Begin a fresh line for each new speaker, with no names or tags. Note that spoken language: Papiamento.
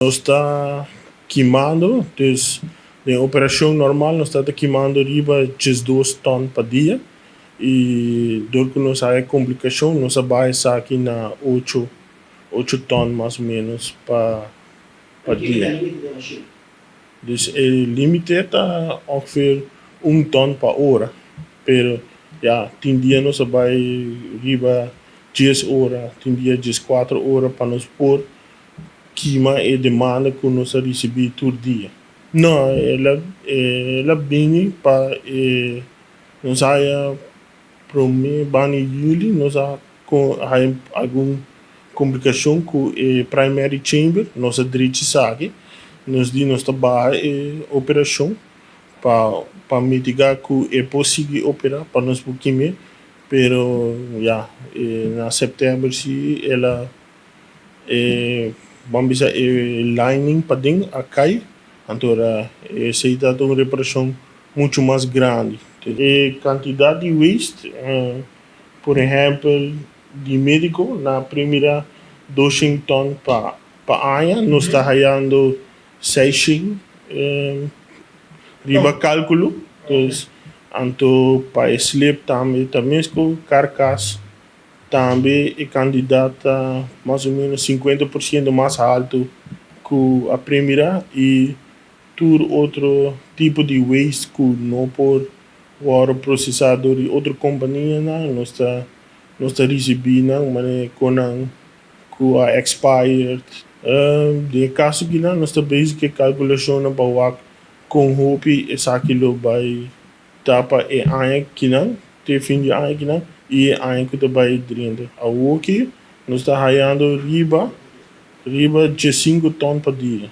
Nos ta kimando, dus den operashon normal nos ta kimando riba 12 ton pa dia i dor ku nos hay komplikashon, nos a baha esaki na 8 ton mas o ménos pa dia. Dus e límite ta ongeveer 1 ton pa ora, pero ja, tin dia nos bai riba 10 ora, tin dia 14 ora pa nos por kima e demanda ku nos a risibí tur dia. No, el a bini pa nos haya promé banda yüli, nos a haya algun komplikashon ku e primary chamber, nos a drecha esaki, nos di nos ta baha e operashon pa mitigá ku e por sigui operá pa nos por kima, pero ja, na sèptèmber si el a ban bisa e lining paden a kai, anto esei ta un reparashon muchu mas grandi. E kantidat di waste, por ehèmpel, di médiko, nan a primintí 200 ton pa aña, nos ta hayando 600 riba kálkulo. Dus, anto pa slip tambe ku karkas, tambe e kantidat ta mas o ménos 50% mas haltu ku a primintí i tur otro tipo di waste ku no por wòrdu prosesá di otro kompania, nos ta risibiendo mas ku nan ku a expired. Den kaso ku nos ta basic kalkulashon pa wak kon hopi esaki lo bai ta pa e aña akinan, te fin di aña akinan i e aña ku ta bai drenta. Awor nos ta hayando riba 5 ton pa dia.